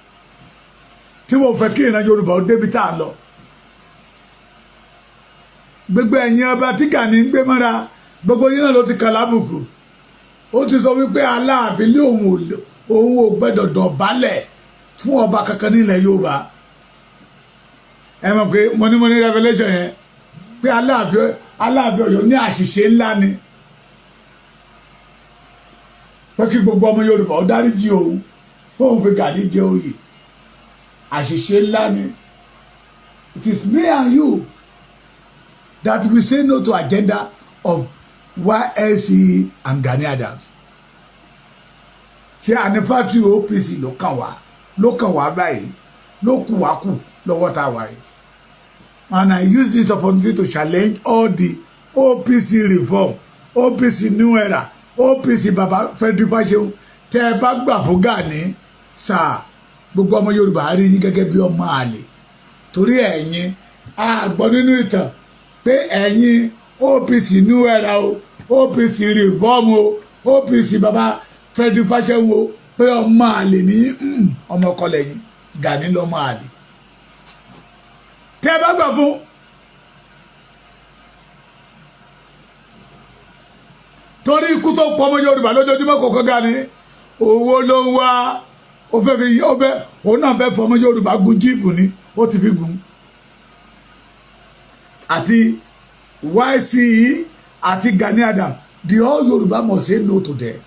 Speaker 1: tí wọ́n ò fẹ́ kí ìran Yorùbá ó débi tá a lọ. Gbogbo ẹ̀yin ọba tí Gani ń gbé mọ́ra, gbogbo yín náà ló ti kà lábùkù. Ó ti sọ wípé Aláàfin lé òun ò gbẹ́dọ̀ dọ̀bálẹ̀ fún ọba kankan nílẹ̀ Yorùbá. Ẹ mọ̀ pé mo ní revelation yẹn pé Aláàfin Ọ̀yọ́ ní àṣìṣe ńlá ni, pé kí gbogbo ọmọ Yorùbá ó dáríjì òun fóun fi Gani jẹ oyè. Àṣìṣe ńlá ni. It is me and you that we say no to agenda of YSC and Gani Adams. Ṣé anniversary OPC ló kàn wá, ló kàn wá báyìí, ló kù wá kù lọ́wọ́ tá a wà yìí? And I use this opportunity to challenge all the OPC reform, OPC new era, OPC Baba Frederick Fasehun. Tẹ́ ẹ bá gbà fún Gani sáà, gbogbo ọmọ Yorùbá rí yín gẹ́gẹ́ bí ọmọ àlè, torí ẹ̀yin a gbọ́ nínú ìtàn pé ẹ̀yin OPC new era o, OPC reform o, OPC Baba Frederick Fasehun o, pé ọmọ àlè ní ọmọ ọkọ lẹ́yìn. Gani lọ́mọ àlè tẹ́ ẹ bá gbà fún. Torí ikú tó pọ̀ ọmọ Yorùbá lójoojúmọ́ kò kọ́ Gani. Owó ló ń wá. Ó fẹ́ fi ó fẹ́ òun náà fẹ́ fọmọ Yorùbá gun jíìpù ni, ó ti fi gun. Àti YCE àti Gani Adams, the all Yorùbá must say no to them.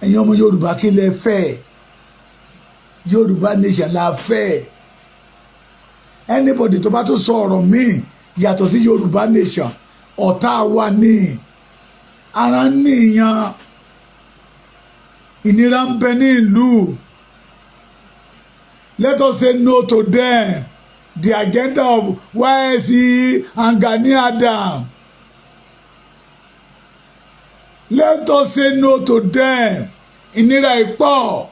Speaker 1: Ẹ̀yin ọmọ Yorùbá, kí lẹ fẹ́? Yorùbá nation la fẹ́. Anybody tó bá tó sọ ọ̀rọ̀ míì yàtọ̀ sí Yorùbá nation, ọ̀tá wa ní ara ń níyàn. Ìnira ń bẹ ní ìlú. Let us say no to them, the agenda of YSE and Gani Adams. Let us say no to them. Ìnira ìpọ̀,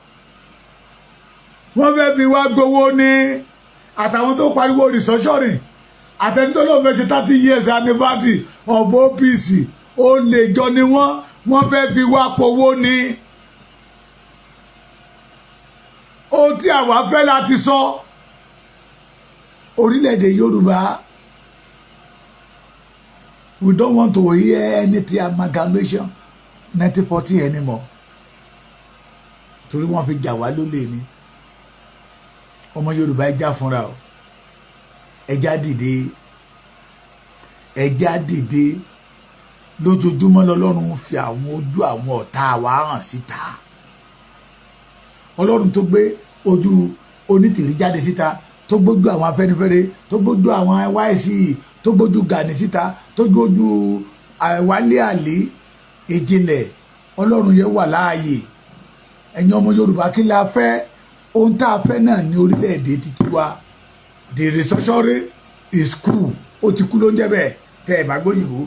Speaker 1: wọ́n fẹ́ fi wá gbowó ní. Àtàwọn tó pariwo restructuring, àtẹni tó lóun fẹ́ ṣe 30 years anniversary of OPC, ó lè jọ ni wọ́n. Wọ́n fẹ́ fi wá powó ní. Ohun tí àwa fẹ́ láti sọ, orílẹ̀-èdè Yorùbá, we don't want to hear anything amalgamation 1914 anymore, torí wọ́n fi jà wá lólè ni. Ọmọ Yorùbá, ẹ já fúnra o, ẹ já dìde, ẹ já dìde. Lójoojúmọ́ lọ́lọ́run fi àwọn ojú àwọn ọ̀tá wa hàn síta. Ọlọ́run tó gbé ojú Onítìrí jáde síta, tó gbójú àwọn Afẹ́nifẹ́re, tó gbójú àwọn YCE, tó gbójú Gani síta, tó gbójú Wálé Àlè ìjìnlẹ̀, Ọlọ́run yẹn wà láàyè. Ẹ̀yin ọmọ Yorùbá, kí la fẹ́? Ohun tá a fẹ́ náà ní orílẹ̀-èdè títí wa. The restructuring is cool. Ó ti kú ló ń jẹ́ bẹ́ẹ̀. Tẹ́ ẹ̀ bá gbóyìnbó,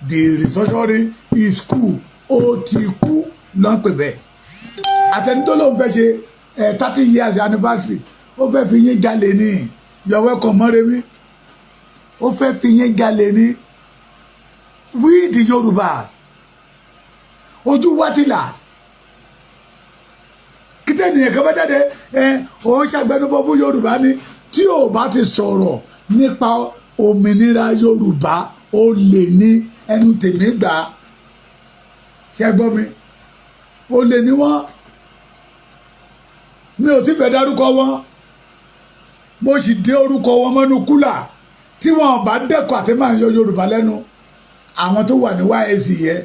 Speaker 1: the restructuring is cool, ó ti kú ló ń pè bẹ́ẹ̀. Àtẹni tó lóun fẹ́ ṣe 30 years anniversary, ó fẹ́ fi yín jalè ní. You are welcome, Mọ́remí. Ó fẹ́ fi yín jalè ní. We the Yorùbás, ojú wa ti là. Kíkẹ́ ènìyàn kan bá jáde, ẹ òun ṣàgbẹnufọ fún Yorùbá ni, tí ò bá ti sọ̀rọ̀ nípa òmìnira Yorùbá, ó lè ní ẹnu tèmi gbà. Ṣe gbọ́ mi? Ó lè ní wọ́n. Mi ò tí fẹ́ dárúkọ wọn, mo sì dé orúkọ wọn mọ́nú kúlà. Tí wọn bá dẹ́kọ̀ àti máa ń yọ Yorùbá lẹ́nu, àwọn tó wà ní YSC yẹn,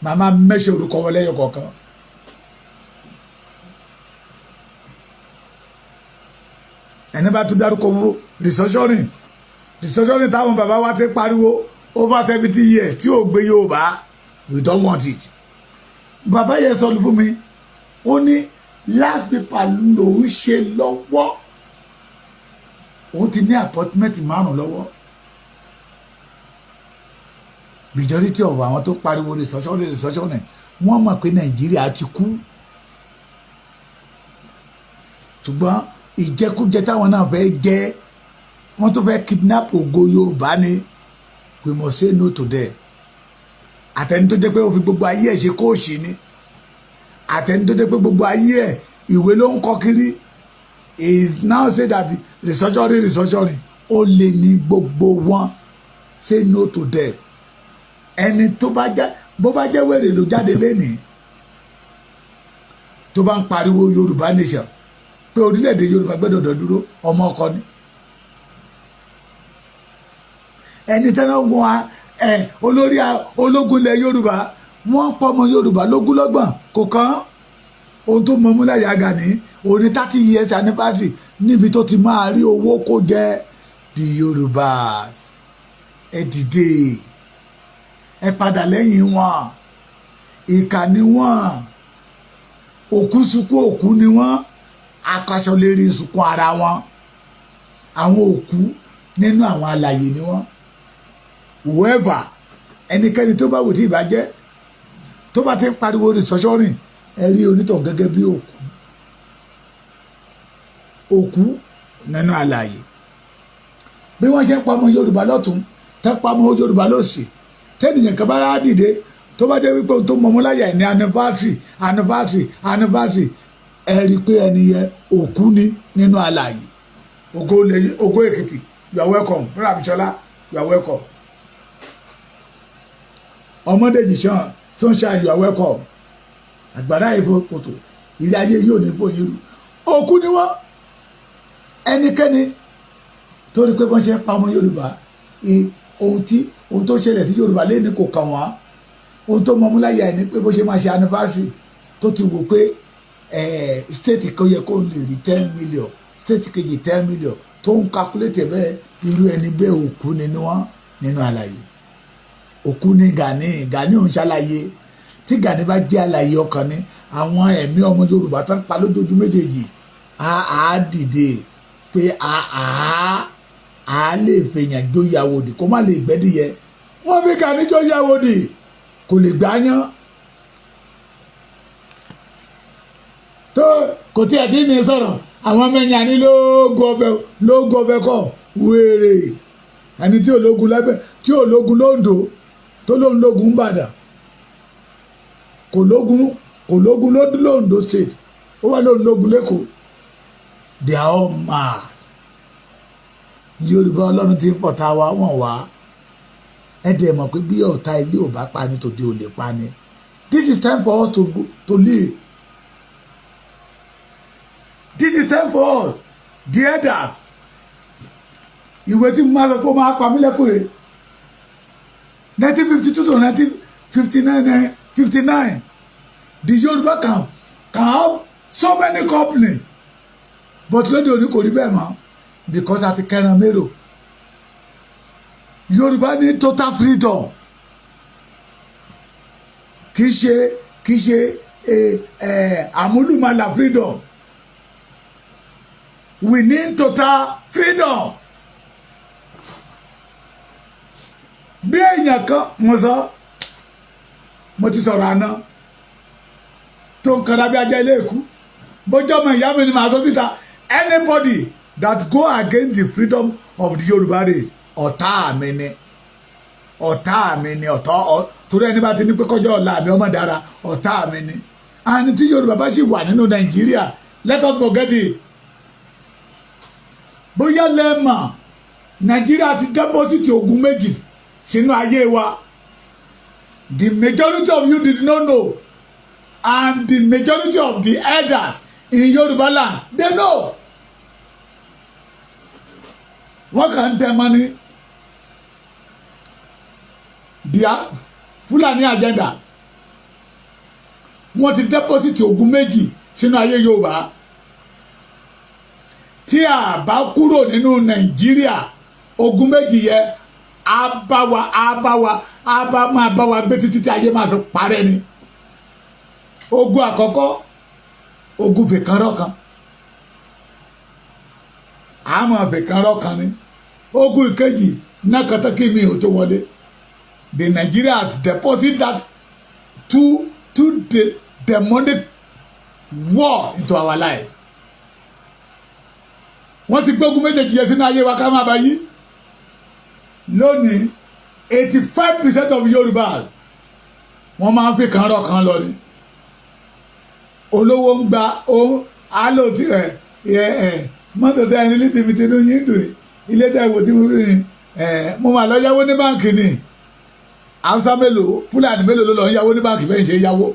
Speaker 1: màmá mẹ́sẹ̀ orúkọ wọn lẹ́yọ kọ̀ọ̀kan. Ẹni bá tún dárúkọ wo restructuring, restructuring táwọn bàbá wa ti pariwo over 70 years tí ò gbé Yorùbá, we don't want it. Bàbá yẹn sọ fún mi, ó ní last paper lòún ṣe lọ́wọ́, òun ti ní appointment márùn lọ́wọ́. Majority of àwọn tó pariwo restructuring, restructuring, wọ́n mọ̀ pé Nàìjíríà ti kú, ṣùgbọ́n ìjẹkújẹ táwọn náà fẹ́ jẹ, wọ́n tó fẹ́ kidnap ògo Yorùbá ni. We must say no to them. Àtẹni tó jẹ́ pé ó fi gbogbo ayé ẹ̀ ṣe kóòṣì ni, àtẹni tó jẹ́ pé gbogbo ayé ẹ̀ ìwé ló ń kọ́ kiri, is now say that restructuring, restructuring, ó lè ní gbogbo wọn. Say no to them. Ẹni tó bá jẹ́, bó bá jẹ́ wèrè ló jáde lénìí tó bá ń pariwo Yorùbá nation, pé orílẹ̀-èdè Yorùbá gbọ́dọ̀ dúró, ọmọ ọkọ ni. Ẹni tẹ́lẹ̀ wọn ẹ olórí ológun ilẹ̀ Yorùbá, wọ́n pọ̀ ọmọ Yorùbá lógúnlọ́gbọ̀n kò kàn. Ohun tó mọ múláyà Gani òní 30 years anniversary níbi tó ti máa rí owó kó jẹ. The Yorùbás, ẹ dìde, ẹ padà lẹ́yìn wọn. Ìkà ni wọ́n, òkú sunkún òkú ni wọ́n, akaṣọ lérí sunkún ara wọn. Àwọn òkú nínú àwọn alàyè ni wọ́n. Whoever, ẹnikẹ́ni tó bá wò tí ìbàjẹ́ tó bá ti ń pariwo restructuring, ẹ rí onítọ̀ gẹ́gẹ́ bí òkú, òkú nínú alàyè. Bí wọ́n ṣe ń pa ọmọ Yorùbá lọ́tún, tẹ́ pa ọmọ Yorùbá lọ́sì, tẹ́nìyàn kan bá rà dìde, tó bá jẹ́ wípé ohun tó mọ̀mọ́ láyà ní anniversary, anniversary, anniversary, ẹ rí i pé ẹni yẹn òkú ni nínú alàyè. Ògo lè ògo Èkìtì, you are welcome. Brother Abisola, you are welcome. Ọmọdéjì sàn sunshine, you are welcome. Àgbàrá ìfò kòtò ilé ayé yóò ní fòyín rú. Òkú ni wọ́n. Ẹnikẹ́ni torí pé wọ́n ṣe ń pa ọmọ Yorùbá, ohun tí ohun tó ṣẹlẹ̀ sí Yorùbá lé ní kò kàn wọ́n. Ohun tó mọ̀mú láyà ẹ̀ ní pé bó ṣe máa ṣe anniversary, tó ti wò pé state kan yẹ kó lè rí 10 million, state kejì 10 million, tó ń calculate bẹ́ẹ̀, irú ẹni bẹ́ẹ̀ òkú ni wọ́n nínú àlàyé. Òkú ni Gani. Gani òun ṣàlàyé. Tí Gani bá jẹ́ àlàyé ọkàn ni, àwọn ẹ̀mí ọmọ Yorùbá tó ń pa lójoojú méjèèjì á dìde pé á lè fèèyàn jóyàwó dì kó má lè gbẹ́dìyẹ. Wọ́n fi Gani jóyàwó dì, kò lè gbáyán tó kò tí ẹ̀ tí ní sọ̀rọ̀. Àwọn ọmọ ẹ̀yìn àní lóògùn ọbẹ̀, lóògùn ọbẹ̀ kọ̀ wéèrè. Ẹni tí ológun lábẹ́, tí ológun lóńdó, tó lóun lógun ń bàdàn, kò lógun, kò lógun lóńdó state, ó wà lóun lógun lẹ́kọ̀ọ́. They are all mad. Yorùbá, Ọlọ́run ti ń fọ̀tá wa wọ̀n wá. Ẹ dẹ̀ mọ̀ pé bí ọ̀tá ilé ò bá pa ni, tòde ò lè pa ni. This is time for us to live. This is time for us, the elders. Ìwé tí mo máa sọ pé ó máa pa mí lẹ́kùnrin, 1952 to 1959, 59, the Yorùbá can have so many company, but lóde òní kò rí bẹ́ẹ̀ mọ́, because àti kẹran mérò. Yorùbá ní total freedom. Kì í ṣe àmúlùmálà freedom. We need total freedom. Bí èèyàn kan mo sọ, mo ti sọ̀rọ̀ àná tó ń kanra bí ajá ilé ìkú, bójú ọmọ ìyá mi ni màá sọ síta. Anybody that go against the freedom of the Yorùbá race, ọ̀tá mi ni, ọ̀tá mi ni. Ọ̀tá torí ẹni bá ti ní pé kọjọ́ ọ̀la mi ọmọ dára, ọ̀tá mi ni. And tí Yorùbá bá sì wà nínú Nàìjíríà, let us forget it. Bóyá lẹ́ẹ̀mọ̀ Nàìjíríà ti deposit ogun méjì sínú ayé wa. The majority of you did not know, and the majority of the elders in Yoruba land, they know. Wọ́n kàn ń tẹ́ mọ́ ní the Fulani agendas. Wọ́n ti deposit ogun méjì sínú ayé Yorùbá. Tí a bá kúrò nínú Nàìjíríà, ogun méjì yẹ á bá wa, á bá wa, á bá máa bá wa gbé títí tí ayé máa fi parẹ́ ni. Ogun àkọ́kọ́, ogun fìkanrọ́ kan, àmọ́ fìkanrọ́ kan ni. Ogun ìkejì náà kàtàkì mi ò tó wọlé. The Nigeria has deposited that two the demonic war into our life. Wọ́n ti gbógun méjèèjì yẹn sínú ayé wa ká máa bá yí. Lónìí, 85% of Yorùbás, wọ́n máa ń fi kan rọ̀ kan lọ ni. Olówó ń gba ó alo tí ẹ ẹ ẹ mọ́tò tẹ ẹni létí mi tinú yín dùn, ilé tẹ wò tí ẹ mo máa lọ yáwó ní báǹkì ni. Haúsá mélòó, Fúlàní mélòó ló lọ ń yáwó ní báǹkì bẹ́ẹ̀ ń ṣe yáwó?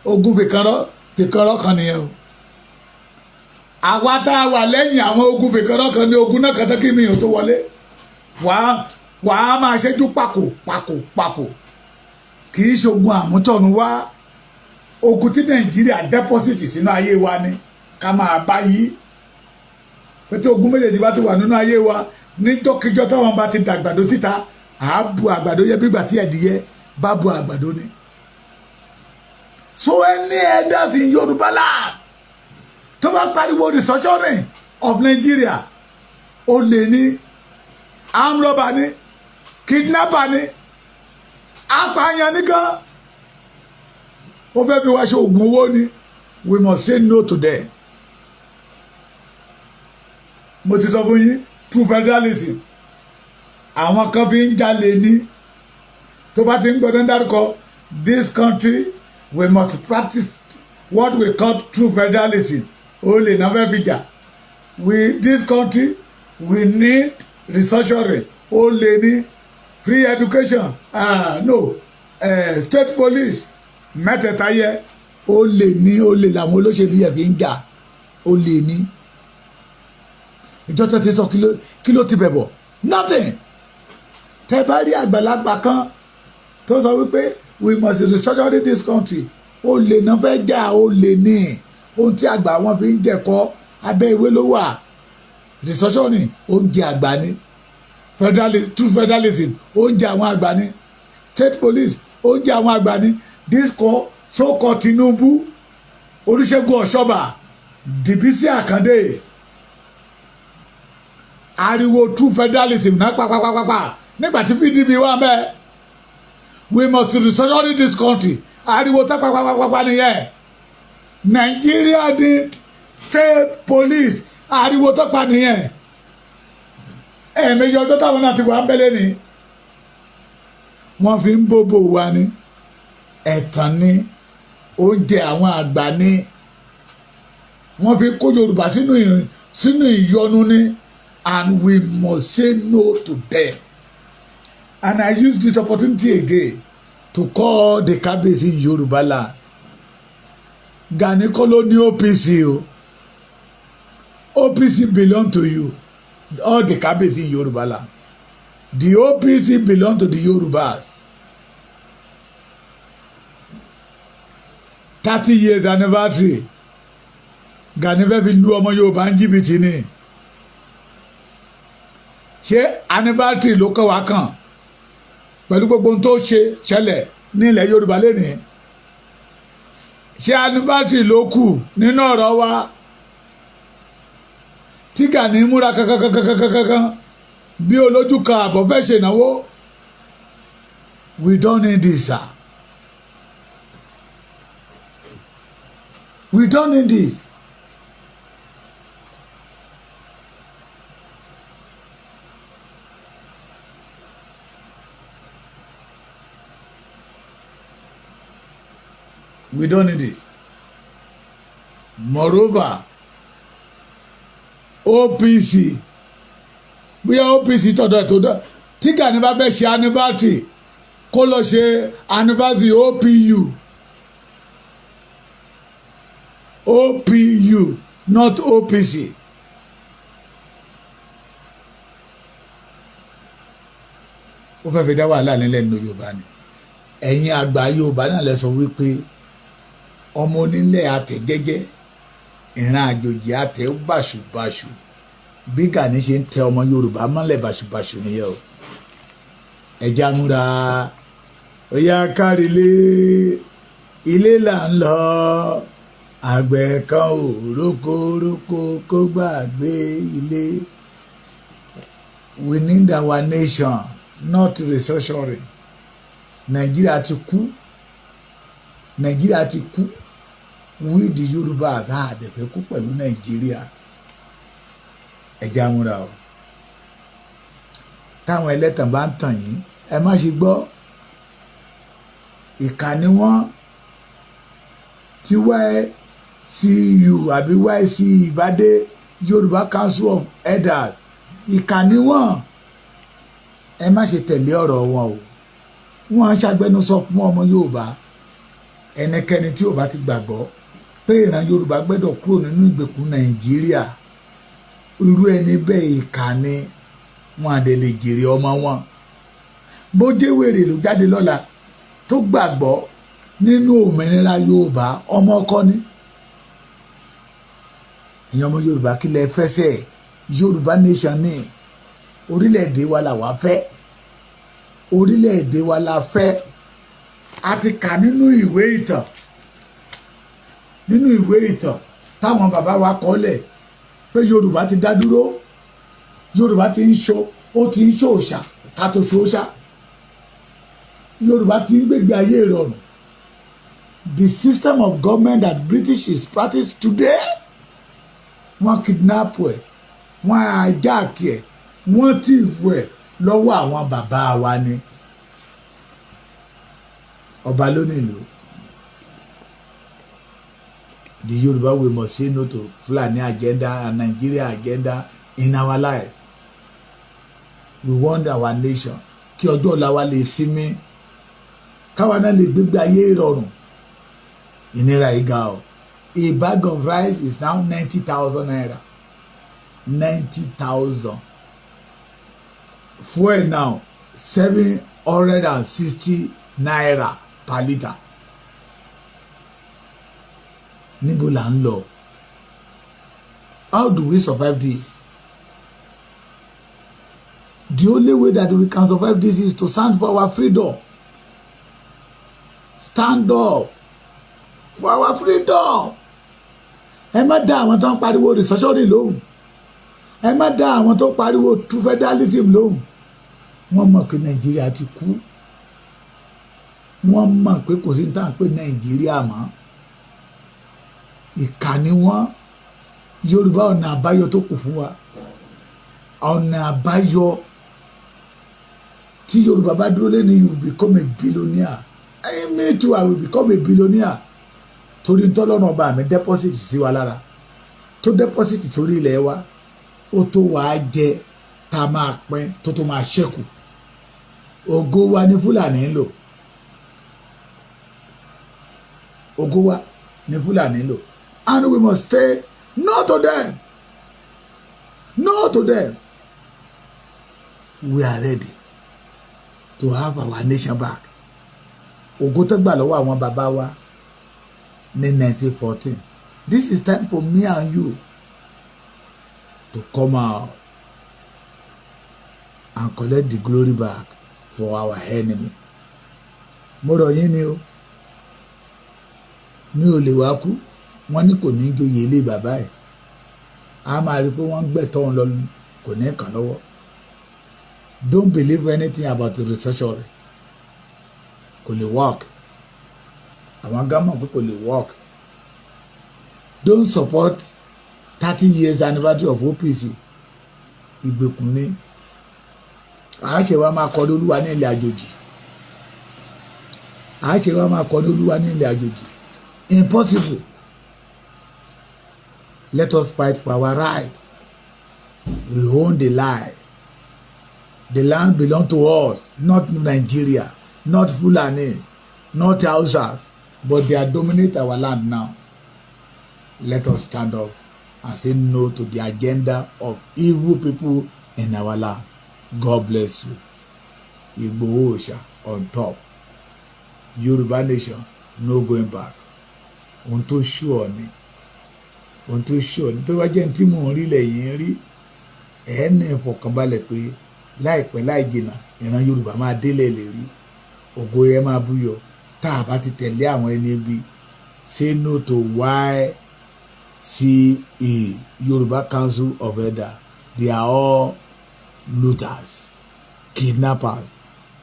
Speaker 1: Ogun fìkanrọ́ kan nìyẹn o. Àwa tá a wà lẹ́yìn àwọn ogun fìkanrọ́ kan ní ogun náà kàtàkì mi ò tó wọlé. Wàá máa ṣẹ́jú pàkó pàkó pàkó. Kì í ṣogun àmútọ̀run wá. Ogun tí Nàìjíríà deposit sínú ayé wa ni ká máa bá yí pété. Ogun méjèèjì bá ti wà nínú ayé wa, níjọ́kíjọ́ táwọn bá ti dàgbàdo síta, àá bu àgbàdo yẹ bígbà tí ẹ̀dìyẹ bá bu àgbàdo ni. So any elders in Yorùbá land tó bá pariwo restructuring of Nigeria, olè ní, armed robber ní, kidnapper ní, apààyàn nìkan, ó fẹ́ fi wá ṣe oògùn owó ni. We must say no to them. Mo ti sọ fún yín, true federalism, àwọn kan fi ń jalè ní. Tó bá ti ń gbọdọ̀ dárúkọ this country, we must practice what we call true federalism, ó lè náà fẹ́ fi jà. We, this country, we need restructuring, ó lè ní. Free education, no, state police, mẹ́tẹ̀ẹ̀ta yẹ, ó lè ní. Ó lè làwọn olóṣèlú yẹ fi ń jà. Ó lè ní ìjọ tó ti sọ kí ló ti bẹ̀ bọ̀. Nothing. Tẹ́ bá rí àgbàlagbà kan tó sọ wípé we must restructure this country, ó lè náà fẹ́ jà. Ó lè ní ohun tí àgbà wọn fi ń jẹ̀kọ́ abẹ́ ìwé ló wà. Restructuring, oúnjẹ àgbà ni. Federalism, true federalism, oúnjẹ àwọn àgbà ni. State police, oúnjẹ àwọn àgbà ni. This call so called Tinubu, Olúṣẹ́gun Ọ̀ṣọ́bà, Dìbísí Àkàndé, ariwo true federalism náà pàpàpàpà nígbà tí PDP wà mẹ́. We must restructure this country, ariwo tá pàpàpàpà nìyẹn. Nigeria need state police, ariwo tó pa nìyẹn. Ẹ̀ẹ̀mejì ọjọ́ táwọn náà ti wà ń bẹ́lẹ̀ ni wọ́n fi ń bóbó wa ní ẹ̀tàn ní oúnjẹ àwọn àgbà ní wọ́n fi kó Yorùbá sínú ìyọnu ní, and we must say no to them. And I use this opportunity again to call the Kábíyèsí in Yorùbá land. Gani kọ́ ló ní OPC o. OPC belong to you, all the Kábíyèsí in Yorùbá land. The OPC belong to the Yorùbás. 30 years anniversary, Gani fẹ́ fi lu ọmọ Yorùbá ń jìbìtì ni. Ṣé anniversary ló kọ́ wa kàn pẹ̀lú gbogbo ohun tó ṣe ṣẹlẹ̀ ní ilẹ̀ Yorùbá lénìí? Ṣé anniversary ló kù nínú ọ̀rọ̀ wa tí Gani múra kankankankankankan bí olójú kan àbọ̀ fẹ́ ṣènáwó? We don't need this, sir. We don't need this. We don't need it. Moreover, OPC Bóyá OPC tọ̀dọ̀ ẹ̀ tó dọ̀. Tí Gani bá fẹ́ ṣe anniversary, kó lọ ṣe anniversary OPU, OPU, not OPC. Ó fẹ́ fi dá wàhálà nílẹ̀ nínú Yorùbá ni. Ẹ̀yin àgbà Yorùbá náà lẹ sọ wípé ọmọ onílẹ̀ àtẹ̀ jẹ́jẹ́, ìran àjòjì àtẹ̀ bàṣubàṣu. Bí Gani ṣe ń tẹ ọmọ Yorùbá mọ́lẹ̀ bàṣubàṣu nìyẹn o. Ẹja múra, ó yá, kárílé ilé là ń lọ. Àgbẹ̀ kan ò rókó rókó kó gbàgbé ilé. We need our nation, not restructuring. Nàìjíríà ti kú, Nàìjíríà ti kú. We the Yorùbá a dẹ̀ fẹ́ kú pẹ̀lú Nàìjíríà. Ẹja múra o. Táwọn ẹlẹ́tàn bá ń tàn yín, ẹ má ṣe gbọ́. Ìkà ni wọ́n. Tí YCU àbí YCE ìbádé, Yorùbá Council of Elders, ìkà ni wọ́n. Ẹ má ṣe tẹ̀lé ọ̀rọ̀ wọn o. Wọ́n á ṣàgbẹnusọ fún ọmọ Yorùbá. Ẹnikẹ́ni tí ò bá ti gbàgbọ́ pé ìran Yorùbá gbẹ́dọ̀ kúrò nínú ìgbèkùn Nàìjíríà, irú ẹni bẹ́ẹ̀, ìkà ni wọn. Àdè lè jèrè ọmọ wọn. Bó jẹ́ wèrè ló jáde lọ́la tó gbàgbọ́ nínú òmìnira Yorùbá, ọmọ ọkọ ni. Ìyẹn ọmọ Yorùbá, kí lẹ fẹsẹ̀? Yorùbá nation ní orílẹ̀-èdè wa là wá fẹ́, orílẹ̀-èdè wa la fẹ́. A ti kà nínú ìwé ìtàn, nínú ìwé ìtàn táwọn bàbá wa kọ́lẹ̀ pé Yorùbá ti dá dúró. Yorùbá ti ń ṣo, ó ti ń ṣòòṣà ká tó ṣòòṣà. Yorùbá ti ń gbégbé ayé ìrọ̀rùn. The system of government that British is practice today, wọ́n kidnap ẹ̀, wọ́n hijack ẹ̀, wọ́n tì ẹ̀ lọ́wọ́ àwọn bàbá wa ni. Ọba ló ní ìlú. The Yorùbá, we must say no to Fulani agenda and Nigeria agenda in our life. We want our nation, kí ọjọ́ ọ̀la wa lè sinmi, káwa náà lè gbégbé ayé ìrọ̀rùn. Ìnira yìí ga o. A bag of rice is now 90,000 naira, 90,000. Fuel now, 760 naira per litre. Níbo là ń lọ? How do we survive this? The only way that we can survive this is to stand for our freedom. Stand up for our freedom. Ẹ má dá àwọn tó ń pariwo restructuring lóhùn. Ẹ má dá àwọn tó ń pariwo true federalism lóhùn. Wọ́n mọ̀ pé Nàìjíríà ti kú. Wọ́n mọ̀ pé kò sí ní tá à ń pè Nàìjíríà mọ́. Ìkà ni wọ́n. Yorùbá, ọ̀nà àbáyọ tó kù fún wa, ọ̀nà àbáyọ tí Yorùbá bá dúró lé ní, you become a billionaire. Me too, I will become a billionaire, torí ntọ́lọ́run ọba mi deposit sí wa lára, tó deposit torí ilẹ̀ wa, ó tó wàá jẹ, tá a máa pín tó tó máa ṣẹ́kù. Ògo wa ní Fúlàní ń lò, ògo wa ní Fúlàní ń lò, and we must say no to them, no to them. We are ready to have our nation back. Ògo tó gbà lọ́wọ́ àwọn bàbá wa ní 1914, this is time for me and you to come out and collect the glory back for our enemy. Mo rọ̀ yín ni o. Mi ò lè wá kú, wọ́n ní kò ní joyè ilé bàbá ẹ̀. A máa rí i pé wọ́n ń gbẹ̀tọ́ òun lọ, kò ní kàn lọ́wọ́. Don't believe anything about the restructuring. Kò lè work. Àwọn gámọ̀ pé kò lè work. Don't support 30 years anniversary of OPC. Ìgbèkùn ni àáṣe wa máa kọ́ lólúwa ní ilẹ̀ àjòjì. Àáṣe wa máa kọ́ lólúwa ní ilẹ̀ àjòjì. Impossible. Let us fight for our right. We own the lie. The land belong to us, not Nigeria, not Fulani, not Hausas, but they are dominate our land now. Let us stand up and say no to the agenda of evil people in our land. God bless you. Igboho Òòṣà on top. Yorùbá nation, no going back. Ohun tó sure ni, ohun tó sure ni. Tó bá jẹ́ ní tí mò ń rí lẹ́yìn rí, ẹ̀ ní ìfọ̀kànbalẹ̀ pé láìpẹ́ láì jìnnà, ìran Yorùbá máa délẹ̀ lè rí, ògo yẹn máa búyọ tá a bá ti tẹ̀lé àwọn ẹni bí. Say no to YCE, Yorùbá Council of Elder. They are all looters, kidnappers.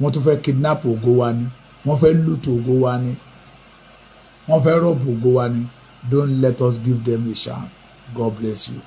Speaker 1: Wọ́n tún fẹ́ kidnap ògo wa ni, wọ́n fẹ́ loot ògo wa ni, wọ́n fẹ́ rob ògo wa ni. Don't let us give them a chance. God bless you.